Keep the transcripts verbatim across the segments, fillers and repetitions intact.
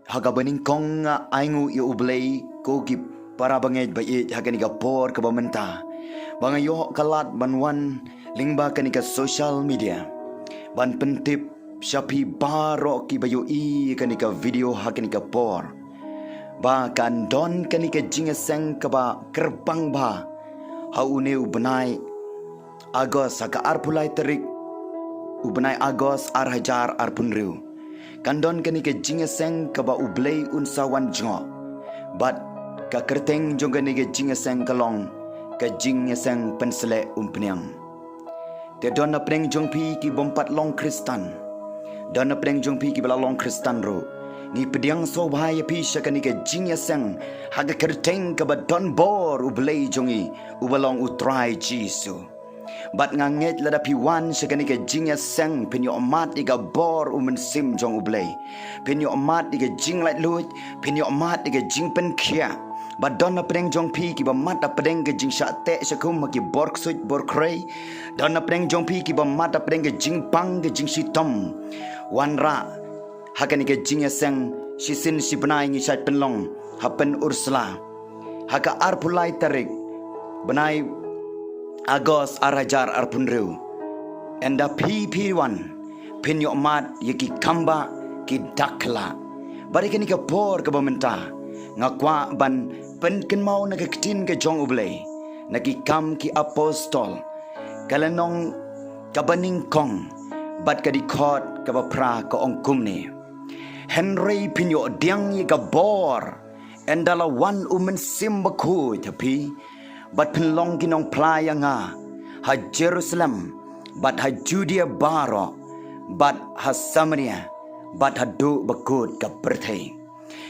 Ha kaba nyngkong nga ainguh ïa U Blei ko ki para bangeit ba ïeit ha kane ka por kaba mynta ba nga ïoh ka lad ban wan lyngba kane ka social media ban pyntip sha phi baroh kiba ïohi ïa kane ka video ha kane ka por ba kan don kane ka jingïaseng kaba kyrpang bha ha une u bnai August, ha ka arphew lai tarik u bnai August ar hajar arphew hynriew. Kan don kane ka jingïaseng kaba U Blei un sa wan jngoh. Bad ka kyrteng jong kane ka jingïaseng ka long ka jingïaseng pynsleh umphniang. Te don na pdeng jong phi ki bym pat long Khristan, don na pdeng jong phi kiba la long Khristan ruh, ngi pdiang sngewbha ïa phi sha kane ka jingïaseng ha ka kyrteng kaba don bor U Blei jong ngi uba long U Trai Jisu. Bad nga ngeit lada phi wan sha kane ka jingïaseng phin ïoh mad ïa ka bor U Mynsiem jong U Blei. Phin ïoh mad ïa ka jinglaitluid, phin ïoh mad ïa ka jingpynkhiah. Bad don na pdeng jong phi kiba mad na pdeng ka jingshah teh shakhum ha ki bor ksuid bor khrei. Don na pdeng jong phi kiba mad na pdeng ka jingpang ka jingshitom. Wanrah ha kane ka jingïaseng shisien shi bnai ngi shait pynlong ha Pynursla ha ka arphew lai tarik bnai August ar hajar arphew hynriew. Ynda phi phi wan phin ïoh mad ïa ki kambah ki dak khlak. Bad ha kane ka por kaba mynta nga kwah ban pynkynmaw na ka ktien ka jong U Blei na Ki Kam ki Apostol ka lynnong kaba nyngkong bad ka dkhot kaba phra ka ong kumne. Hynrei phin ïoh pdiang ïa ka bor ynda la wan U Mynsiem Bakhuid ha phi, bad phin long ki nongphla ïa nga ha Jerusalem, bad ha Judea baroh, bad ha Samaria, bad haduh ba kut ka pyrthei.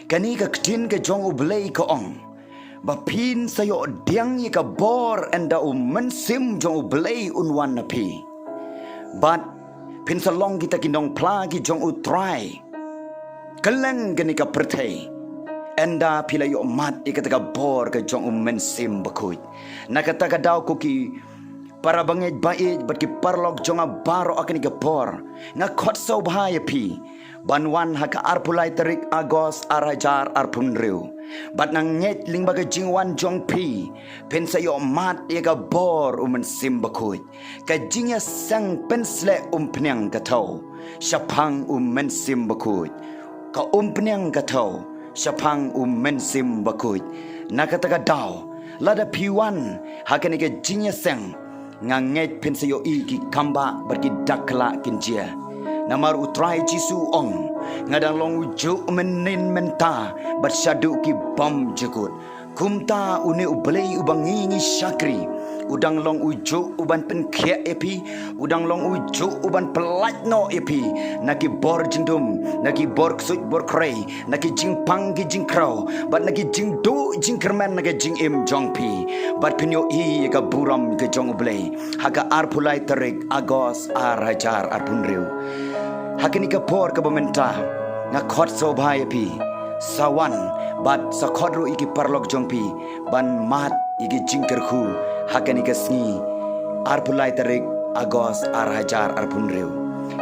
Kane ka ktien ka jong U Blei ka ong ba phin sa ïoh pdiang ïa ka bor ynda U Mynsiem jong U Blei un wan na phi. Bad phin sa long kita ki nongphla ki jong U Trai kylleng kane ka pyrthei. Ynda phi la ïoh mad ïa kata ka bor ka jong U Mynsiem Bakhuid. Na kata ka daw ko ki para bangeit ba ïeit bad ki paralok jong nga baroh ha kane ka por, nga khot sngewbha ïa phi ban wan ha ka arphew lai tarik August ar hajar arphew hynriew. Bad nga ngeit lyngba ka jingwan jong phi phin sa ïoh mad ïa ka bor U Mynsiem Bakhuid. Ka jingïaseng pynsleh umphniang ka thew shaphang U Mynsiem Bakhuid. Ka umphniang ka thew shaphang U Mynsiem Bakhuid. Na kata ka daw lada phi wan ha kane ka jingïaseng, nga ngeit phin sa ïohi ki kambah bad ki dak khlak kin jia. Namar U Trai Jisu u ong, nga dang long ujuh mynnin mynta bad shaduh ki bymjukut. Kumta une U Blei uba ngi ngi shakri u dang long ujuh uban pynkhiah ïa phi, u dang long ujuh uban pyllait noh ïa phi na ki bor jingdum, na ki bor ksuid bor khrei, na ki jingpang ki jingkraw, bad na ki jingduh jingkyrmen na ki jingim jong phi. Bad phin ïohi ïa ka burom ka jong U Blei ha ka arphew lai tarik August ar hajar arphew hynriew. Ha kane ka por kaba mynta nga khot sngewbha ïa phi, sa wan bad sa khot ruh ïa ki paralok jong phi ban mad ïa ki jingkyrkhu ha kane ka sngi arphew lai tarik August ar hajar arphew hynriew.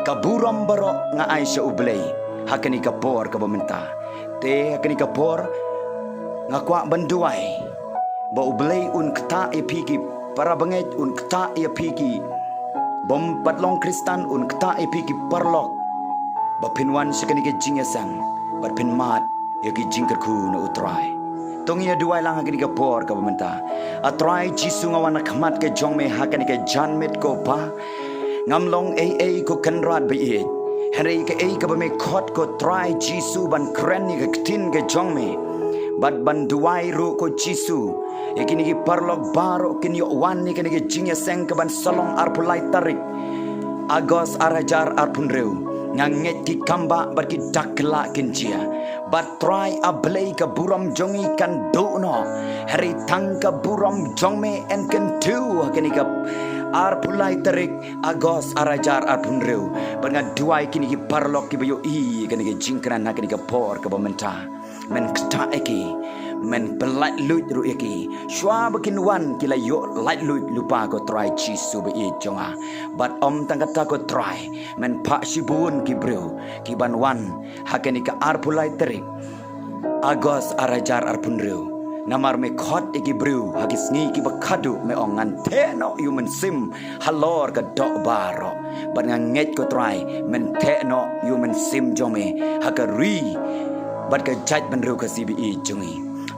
Ka burom baroh nga ai sha U Blei ha kane ka por kaba mynta. Te ha kane ka por nga kwah ban duwai ba U Blei un ktah ïa phi ki para bangeit, un ktah ïa phi ki bym pat long Khristan, un ktah ïa phi ki paralok ba phin wan sha kane ka jingïaseng bad phin mad ïa ki jingkyrkhu na U Trai. To ngin ïa duwai lang ha kane ka por kaba mynta. A Trai Jisu, nga wan ha khmat ka jong me ha kane ka janmiet ko Pa. Ngam long ei ei ko Kynrad ba ïeit, hynrei kaei kaba me khot ko Trai Jisu ban kren ïa ka ktien ka jong me bad ban duwai ruh ko Jisu ïa kine ki paralok baroh kin ïoh wan ïa kane ka jingïaseng kaban sa long arphew lai tarik August ar hajar arphew hynriew. Nga ngeit ki kambah bad ki dak khlak kin jia. Bad Trai A Blei, ka burom jong ngi kan duh noh, hynrei tang ka burom jong me yn kyntiew ha kane ka arphew lai tarik August ar hajar arphew hynriew. Bad nga duwai kine ki paralok kiba ïohi ïa kane ka jingkren ha kane ka por kaba mynta, men ktah ïa ki, men pyllait luid ruh ïa ki shuwa ba kin wan ki la ïoh lait luid lypa ko Trai Jisu ba ïeit jong nga. Bad ym tang kata ko Trai, men phah shibun ki briew kiban wan ha kane ka arphew lai tarik August ar hajar arphew hynriew. Namar me khot ïa ki briew ha ki sngi kiba khadduh, me ong ngan theh noh ïa u mynsiem halor ka doh baroh. Bad nga ngeit ko Trai, men theh noh ïa u mynsiem jong me ha ka ri bad ka jaitbynriew ka C B E jong ngi.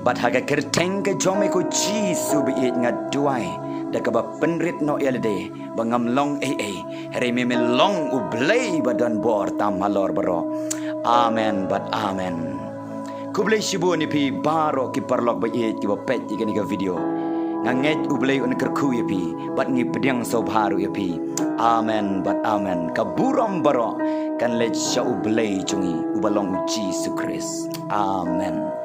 Bad ha ka kyrteng ka jong me ko Jisu ba ïeit nga duwai da kaba pynrit noh ïa lade ba ngam long ei ei, hynrei me me long u Blei ba don bor tam halor baroh. Amen bad amen. Khublei shibun ïa phi baroh ki paralok ba ïeit kiba peit ïa kane ka video. Nga ngeit u Blei un kyrkhu ïa phi bad ngi pdiang sngewbha ruh ïa phi. Amen bad amen. Ka burom baroh kan leit sha u Blei jong ngi uba long u Jisu Khrist. Amen.